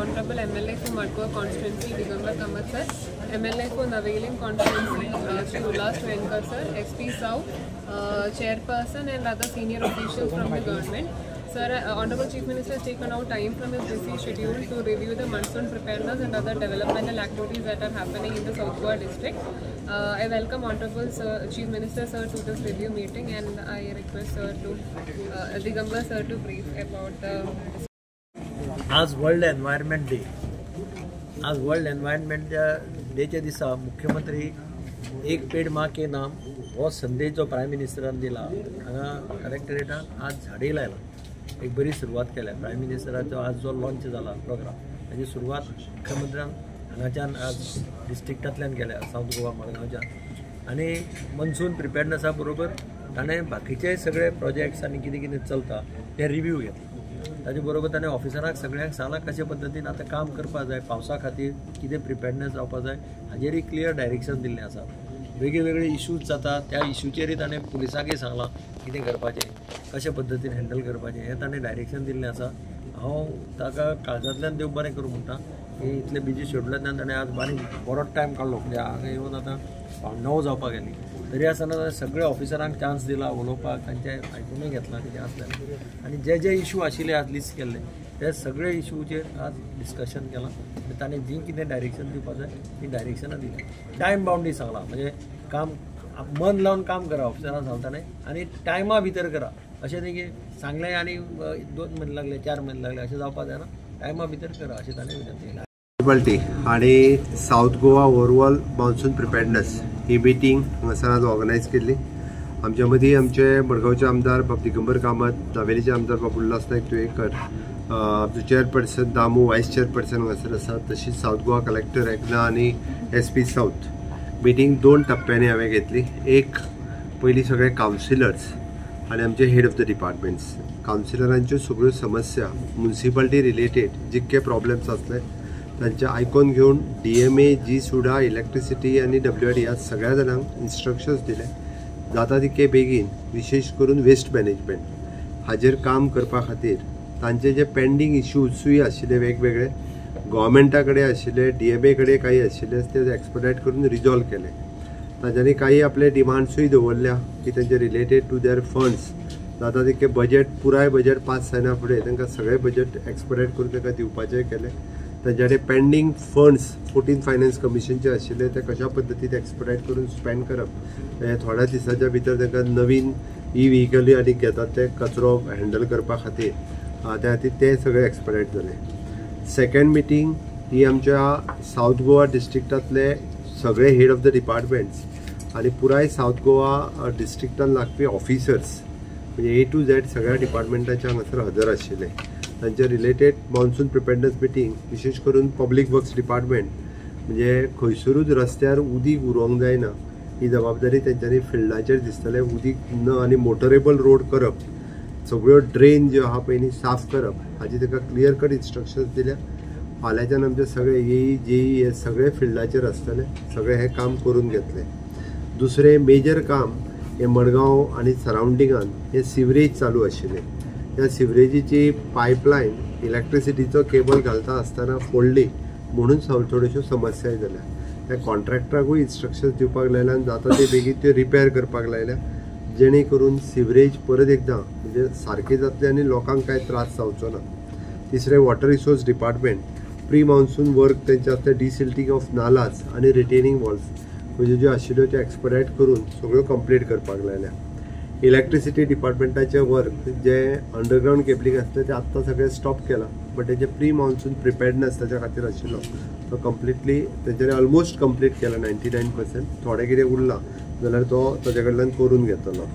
Honorable MLA for Madgaon constituency Digambar Kamath sir, MLA for Navelim constituency Shri Ulhas Tuyenkar sir, SP South, Chairperson and other senior officials from the government. Sir, Honorable Chief Minister has taken out time from his busy schedule to review the monsoon preparedness and other developmental activities that are happening in the South Goa district. I welcome Honorable Sir, Chief Minister sir to this review meeting, and I request sir to Digambar sir to brief about the. आज world environment day. आज world environment डेच्या दिसा मुख्यमंत्री एक पेड माँ K नाम हो संदेश जो prime मिनिस्टरान दिला हांगा कलेक्टरेटान आज झाडे लायला एक बरी सुरवात केल्या. प्रायम मिनिस्टराचो आज जो लॉन्च जाला प्रोग्राम ताची सुरवात मुख्यमंत्र्यान हांगाच्यान आज डिस्ट्रिक्टांतल्यान केल्या, सावथ गोवा मडगांवच्यान. आनी मनसून प्रिपेर्डनसा बरोबर ताणें बाकीचे सगळे प्रोजेक्ट्स आनी कितें कितें चलता ते रिव्यू घेतले. ताजे बरोबर ताणें ऑफिसरांक सगळ्यांक सांगलां कशे पद्दतीन आतां काम करपाक जाय, पावसा खातीर कितें प्रिपेर्डनस जावपाक जाय हाजेरय क्लियर डायरेक्शन दिल्लें आसा. वेगळे वेगळे इशूज जाता त्या इशूचेरय ताणें पुलिसांकय सांगलां कितें करपाचें, कशे पद्दतीन हँडल करपाचें हें ताणें डायरेक्शन दिल्लें आसा. हांव ताका काळजांतल्यान देव बरें करूं म्हणटा की इतले बिजी शेड्युलांतल्यान ताणें आज बारीक बरो टायम काडलो. म्हणजे हांगा येवन आतां 9 जावपाक गेली तरी आसतना ताणें सगळ्या ऑफिसरांक चान्स दिला उलोवपाक, तांचें आयकुनूय घेतलां कितें आसलें आनी जे जे इशू आशिल्ले आज लिस्ट केल्ले ते सगळे इशूचेर आज डिस्कशन केलां आनी ताणें जी कितें डायरेक्शन दिवपाक जाय ती डायरेक्शनां दिली. टायम बाउंडरी सांगलां, म्हणजे काम मन लावन काम करा ऑफिसरांक सांगता ताणें आनी टायमा भितर करा, अशें न्ही की सांगलें आनी 2 म्हयने लागले 4 म्हयने लागले अशें जावपाक जायना, टायमा भितर करा अशें ताणें विनंती केली. म्युनिसिपालिटी आनी South Goa overall monsoon preparedness ही मिटींग हांगासर आज ऑर्गनायज केल्ली. आमच्या मदीं आमचे मडगांवचे आमदार बाब दिगंबर कामत, नावेलीचे आमदार बाब उल्हास नायक तुयेकर, आमचो चेअरपर्सन दामू, वायस चेअरपर्सन हांगासर आसा, तशीच सावथ गोवा कलेक्टर एकना आनी एस पी सावथ. मिटींग 2 टप्प्यांनी हांवें घेतली. एक पयलीं सगळे कावन्सिलर्स आनी आमचे हेड ऑफ the departments, कावन्सिलरांच्यो सगळ्यो समस्या म्युनिसिपालिटी रिलेटेड जितके प्रॉब्लेम्स आसले तांचे आयकोन घेवन DMA, जी सुडा, इलेक्ट्रिसिटी आनी WID ह्या सगळ्या जाणांक इन्स्ट्रक्शन्स दिले जाता तितके बेगीन, विशेष करून वेस्ट मॅनेजमेंट हाजेर काम करपा खातीर तांचे जे पेंडींग इश्यूजूय आशिल्ले वेगवेगळे गव्हर्मेंटा कडेन आशिल्ले, DMA कडेन काही आशिल्ले ते एक्सपेडायट करून रिजॉल्व केले. तांच्यांनी काही आपले डिमांड्सूय दवरल्या की तांचे रिलेटेड टू there funds जाता तितके बजेट, पुराय बजेट पास जायना फुडें तांकां सगळें बजेट एक्सपेडायट करून तांकां दिवपाचें केलें. तांच्या कडेन पेंडींग फंड्स 14 फायनान्स कमिशनचे आशिल्ले ते कशा पद्दतीन एक्सपेडायट करून स्पेंड करप, हे थोड्या दिसाच्या भितर तांकां नवीन ई व्हिकलूय आनी घेतात ते कचरो हँडल करपा खातीर, त्या खातीर ते सगळे एक्सपेडायट जाले. सेकंड मिटींग ही आमच्या सावथ गोवा डिस्ट्रिक्टांतले सगळे हेड ऑफ the departments आनी पुराय सावथ गोवा डिस्ट्रिक्टान लागपी ऑफिसर्स म्हणजे A to Z सगळ्या डिपार्टमेंटाचे हांगासर हजर आशिल्ले. तांचे रिलेटेड मॉन्सून प्रिपेर्डनस मिटींग, विशेष करून पब्लीक वर्क्स डिपार्टमेंट म्हणजे खंयसरूच रस्त्यार उदीक उरोंक जायना ही जबाबदारी तेंच्यांनी फिल्डाचेर दिसतलें, उदीक न आनी मोटरेबल रोड करप, सगळ्यो ड्रेन ज्यो आहा पळय न्ही साफ करप हाजी ताका क्लियर कट इन्स्ट्रक्शन्स दिल्या. फाल्यांच्यान आमचे सगळे AE, JE हे सगळे फिल्डाचेर आसतले, सगळे हें काम करून घेतले. दुसरें मेजर काम हें मडगांव आनी सरावंडिंगान हें सिवरेज चालू आशिल्लें. त्या सिवरेजीची पायपलायन इलेक्ट्रिसिटीचो केबल घालता आसतना फोडली म्हणून थोड्योश्यो समस्या जाल्या. त्या कॉन्ट्रॅक्टराकूय इन्स्ट्रक्शन्स दिवपाक लायल्या आनी जाता ते बेगीन त्यो रिपेर करपाक लायल्या, जेणे करून सिवरेज परत एकदां म्हणजे सारकी जातली आनी लोकांक कांय त्रास जावचो ना. तिसरें water resource department pre monsoon work तेंचे आसता, डिसिल्टींग ऑफ नालाज आनी रिटेनिंग वॉल्स म्हणजे ज्यो आशिल्ल्यो त्यो एक्सपेडायट करून सगळ्यो कंप्लीट करपाक लायल्या. इलेक्ट्रिसिटी डिपार्टमेंटाचें वर्क जे अंडरग्रावंड केबलिंग आसलें तें आत्तां सगळें स्टॉप केलां, बट तेजें प्री मॉन्सून प्रिपेर्डनस ताच्या खातीर आशिल्लो तो कंप्लिटली तेंच्यांनी ऑलमोस्ट कंप्लीट केला 99%. थोडें कितें उरलां जाल्यार तो ताजे कडल्यान करून घेतलो.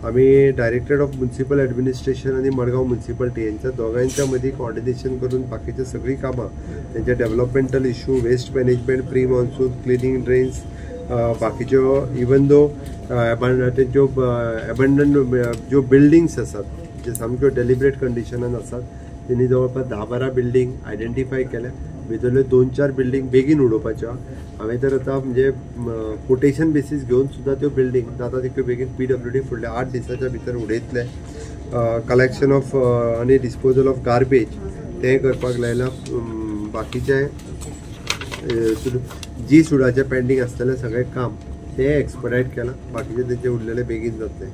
आमी डायरेक्टरेट ऑफ म्युनिसिपल एडमिनिस्ट्रेशन आनी मडगांव म्युनिसिपालिटी हेंच्या दोगांयच्या मदीं कॉर्डिनेशन करून बाकीचे सगळीं कामां तेंचे developmental issue, waste management, pre monsoon cleaning drains, बाकीच्यो इवन दो तेंच्यो एबंडन ज्यो बिल्डिंग्स आसात जे सामक्यो डेलिबरेट कंडिशनान आसात तेणी जवळपास 10-12 बिल्डींग आयडेंटिफाय केल्या. भितरल्यो 2-4 बिल्डींग बेगीन उडोवपाच्यो. हांवें तर आतां म्हणजे कोटेशन बेसीस घेवन सुद्दां त्यो बिल्डींग जाता तितक्यो बेगीन PWD फुडल्या 8 दिसाच्या भितर उडयतले. कलेक्शन ऑफ आनी डिस्पोजल ऑफ गार्बेज तें करपाक लायलां. बाकीचे जी सुडाचें पेंडींग आसतलें सगळें काम तें एक्सपडायट केलां, बाकीचें तेंचें उरलेलें बेगीन जातलें.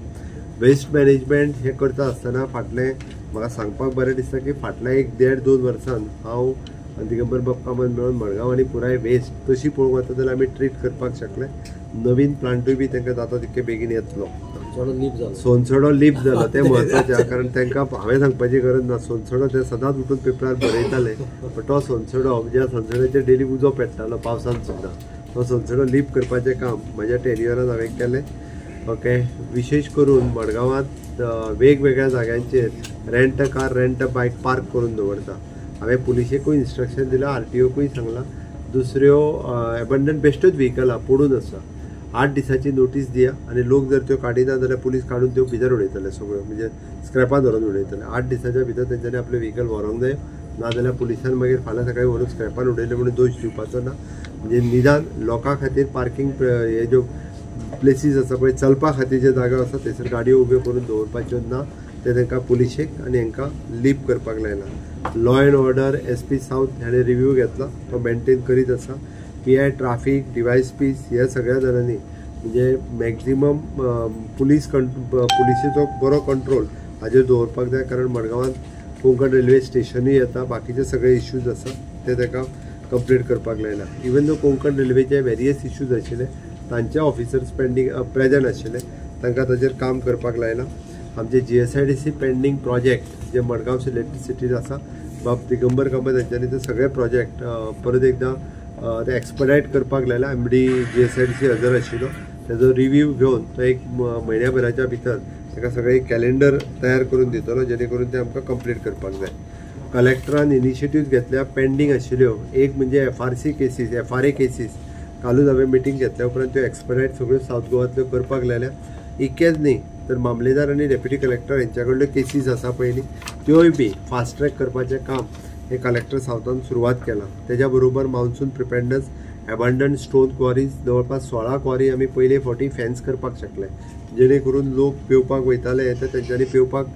वेस्ट मॅनेजमेंट हें करता आसतना फाटलें म्हाका सांगपाक बरें दिसता की फाटल्या 1-1.5-2 वर्सान हांव दिगंबर बाब कामत मेळून मडगांव आनी पुराय वेस्ट तशी पळोवंक वता जाल्यार आमी ट्रीट करपाक शकले. नवीन प्लांटूय बी तांकां जाता तितके बेगीन येतलो. सोनसडो लीप जालो तें म्हत्वाचें, कारण तांकां हांवें सांगपाची गरज ना. सोनसडो ते सदांच उठून पेपरार बरयताले, पण तो सोनसडो ज्या सोनसड्याचेर डेली उजो पेट्टालो पावसान सुद्दां, तो सोनसडो लीप करपाचें काम म्हज्या टेन्युअरान हांवें केलें. ओके, विशेश करून मडगांवांत वेगवेगळ्या जाग्यांचेर rent a car, rent a bike park करून दवरता. हांवें पुलिशेकूय इन्स्ट्रक्शन दिलां, आरटीओकूय सांगलां. दुसऱ्यो एबंडन बेश्टोच व्हिकलां पडून आसा, 8 दिसांची नोटीस दिया आनी लोक जर त्यो काडिना जाल्यार पुलीस काडून त्यो भितर उडयतले सगळ्यो, म्हणजे स्क्रॅपान व्हरून उडयतले. 8 दिसाच्या भितर तेंच्यांनी आपलें व्हिकल व्हरूंक जाय, नाजाल्यार पुलिसान मागीर फाल्यां सकाळीं व्हरून स्क्रॅपान उडयलें म्हणून दोश दिवपाचो ना. म्हणजे निदान लोकां खातीर पार्कींग हे ज्यो प्लेसीस आसा पळय, चलपा खातीर जे जागा आसा थंयसर गाडयो उब्यो करून दवरपाच्यो ना, ते तांकां पुलिशेक आनी हांकां लीप करपाक लायला. Law and order SP south हाणें रिव्यू घेतला, तो मेनटेन करीत आसा. PI traffic, DYSPs ह्या सगळ्या जाणांनी म्हणजे मॅक्झिमम पुलिसेचो बरो कंट्रोल हाजेर दवरपाक जाय, कारण मडगांवांत कोंकण रेल्वे स्टेशनूय येता, बाकीचे सगळे इश्यूज आसा ते ताका कंप्लीट करपाक लायला. इवन दो कोंकण रेल्वेचे वेरियस इश्यूज आशिल्ले, तांचे ऑफिसर्स पेंडींग प्रेजंट आशिल्ले, तांकां ताजेर काम करपाक लायलां. आमचे GSIDC pending project जे मडगांव सिटीन आसा, बाब दिगंबर कामत हांच्यांनी ते सगळे प्रोजेक्ट परत एकदां ते एक्सपडायट करपाक लायला. MD GSIDC हजर आशिल्लो, तेजो रिव्यू घेवन तो एक म्हयन्या भराच्या भितर ताका सगळें एक कॅलेंडर तयार करून दितलो, जेणे करून ते आमकां कंप्लीट करपाक जाय. कलेक्टरान इनिशिएटीव घेतल्या पेंडींग आशिल्ल्यो, एक म्हणजे FRC cases, FRA cases कालूच हांवें मिटींग घेतल्या उपरांत त्यो एक्सपडायट सगळ्यो सावथ गोवांतल्यो करपाक लायल्या. इतकेंच न्ही तर मामलेदार आनी डेप्युटी कलेक्टर हेंच्या कडल्यो केसीस आसा पयलीं, त्योय बी फास्ट ट्रॅक करपाचें काम हे कलेक्टर सावथान सुरवात केलां. तेज्या बरोबर monsoon preparedness, abandoned stone quarries, जवळपास 16 क्वॉरी आमी पयले फावटी फेन्स करपाक शकले, जेणे करून लोक पेंवपाक वयताले ते तेंच्यांनी पेंवपाक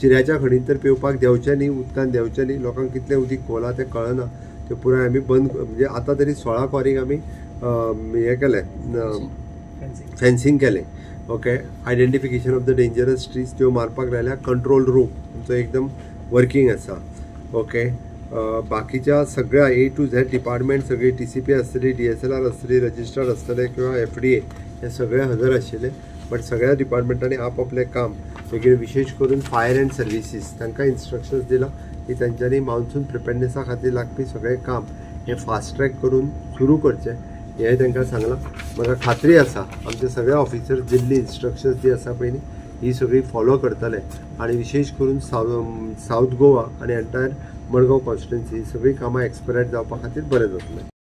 चिऱ्याच्या खणीन तर पेंवपाक देंवचें न्ही, उदकान देंवचें न्ही, लोकांक कितलें उदीक खोला तें कळना, त्यो पुराय आमी बंद म्हणजे आतां तरी 16 क्वॉरीक आमी हें केलें, फेन्सींग केलें. Okay, identification of the dangerous trees त्यो मारपाक लायल्या. कंट्रोल रूम आमचो एकदम वर्कींग आसा. ओके, बाकीच्या सगळ्या A to Z department सगळी TCP आसतली, DSLR आसतली, रजिस्टर आसतले किंवा FDA हे सगळे हजर आशिल्ले. बट सगळ्या डिपार्टमेंटांनी आपआपलें काम मागीर विशेश करून फायर अँड सर्विसीस तांकां इन्स्ट्रक्शन्स दिलां की तांच्यांनी मान्सून प्रिपेडनेसा खातीर लागपी सगळें काम हें फास्ट ट्रॅक करून सुरू करचें हें तांकां सांगलां. म्हाका खात्री आसा आमचे सगळे ऑफिसर्स दिल्ली इन्स्ट्रक्शन्स जी आसा पयलीं ही सगळी फॉलो करतले आनी विशेश करून सावथ गोवा आनी एंटायर मडगांव कॉन्स्टिट्युएन्सी ही सगळीं कामां एक्सपडायट जावपा खातीर बरें जातलें.